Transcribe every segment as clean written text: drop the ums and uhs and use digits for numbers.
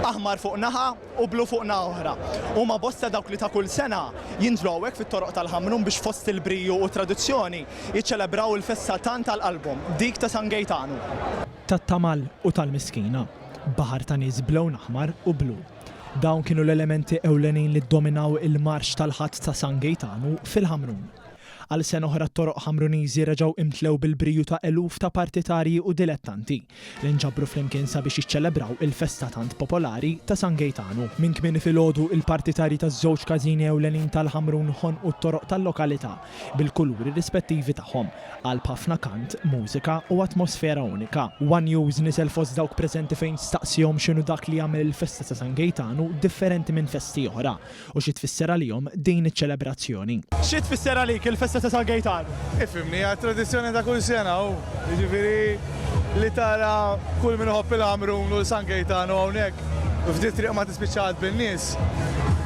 Aħmar fuq naħa u blu fuq naħa oħra. Huma bosta dawk li ta' kull sena jinżlu hawnhekk fit-toroq tal-Ħamrun biex fost il-briju u t-tradizzjoni jiċċelebraw il-festa tant għal qalbhom, dik ta' San Gejtanu. Tat-tamal u tal-miskina. Baħar ta' nies b'lewn aħmar u blu. Dawn kienu l-elementi ewlenin li ddominaw il-marċ tal-Ħadd ta' San Gejtanu fil-Ħamrun. Għal sena oħra t-toroq Ħamruniżi reġgħu imtlew bil-briju ta' eluf ta' partitarji u dilettanti li nġabru flimkien sabiex jiċċelebraw il-festa tant popolari ta' San Gejtanu. Minn kmieni filgħodu il-partitarji taż-żewġ każini ewlenin tal-Ħamrun ħonqu t-toroq tal-lokalità bil-kuluri rispettivi tagħhom, qalb ħafna kant, mużika u atmosfera unika. One News niżel fost dawk preżenti fejn staqsiehom x'inhu dak li jagħmel il-festa ta' San Gejtanu differenti minn festi oħra U xi tfisser għalihom din iċ-ċelebrazzjoni? Xi tfisser għalik il-festa ta' San Gejtanu? Ifhimni, hija tradizzjoni ta' kull sena hu. Jiġifieri li tara kull min iħobb il-Ħamrun u l-San Gejtanu hawnhekk f'di triq ma tispiċċa qatt bin-nies,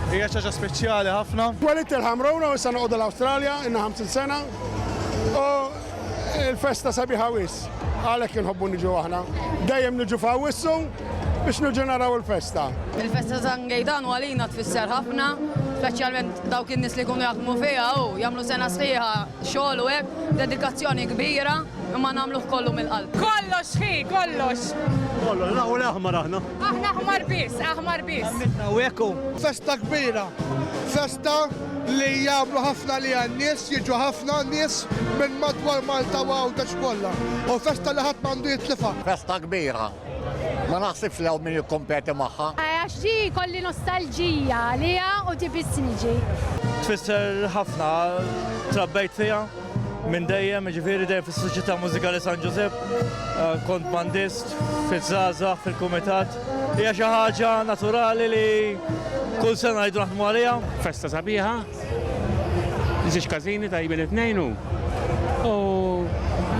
hija xi ħaġa speċjali ħafna. Twelidt il-Ħamrun u issa noqogħdu l-Awstralja, ilna 50 sena u l-festa sabiħa wisq. Għalhekk inħobbu niġu aħna. Dejjem niġu f'Awwissu biex niġu naraw il-festa. Il-festa ta' San Gejtanu għalina tfisser ħafna, speċjalment dawk in-nies li jkunu jaħdmu fiha u jagħmlu sena sħiħa xogħol u hekk, dedikazzjoni kbira, imma nagħmluh kollu mill-qalb. Kollox hi, kollox. Kollox, u l-aħmar aħna. Aħna aħmar biss, aħmar biss. Għamilna u hekk u. Festa kbira, festa li jagħmlu ħafna għaliha n-nies, jiġu ħafna nies minn madwar Malta u Għawdex kollha. U festa li ħadd m'għandu jitlifha. Festa kbira. Ma naħsibx li hawn min jikkompeti magħha. Għax di jkolli nostalġija għaliha u di biss niġi. Tfisser ħafna, trabbejt fiha minn dejjem, jiġifieri dejjem fis-Soċjetà Mużikali San Ġużepp, kont bandist, fiż-żgħażagħ, fil-kumitat. Hija xi ħaġa naturali li kull sena rridu naħdmu għaliha. Festa sabiħa, Żewġ każini tajbin it-tnejn u u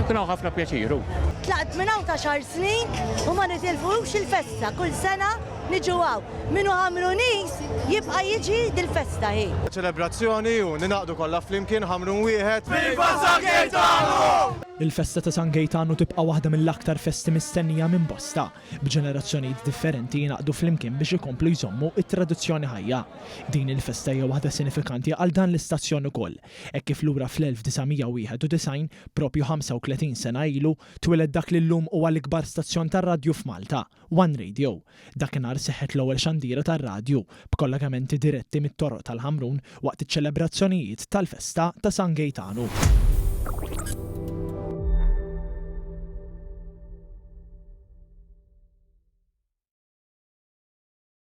jkun hawn ħafna pjaċir u. Tlaqt minn hawn ta' xahar snin u ma nitilfux il-festa, kull sena niġu hawn. Min hu Ħamruniż jibqa' jiġi dil-festa hi. Ċelebrazzjoni u ningħaqdu kollha flimkien Ħamrun wieħed. Viva San Gejtanu! Il-festa ta' San Gejtanu tibqa' waħda mill-aktar festi mistennija minn bosta, b'ġenerazzjonijiet differenti jingħaqdu flimkien biex ikomplu jżommu t-tradizzjoni ħajja. Din il-festa hija waħda sinifikanti għal dan l-istazzjon ukoll, hekk kif lura fl-1991, proprju 35 sena ilu, twieled dak li llum huwa l-ikbar stazzjon tar-radju f'Malta, One Radio. Dakinhar seħħet l-ewwel xandira tar-radju, b'kollegamenti diretti mit-toroq tal-Ħamrun waqt iċ-ċelebrazzjonijiet tal-festa ta' San Gejtanu.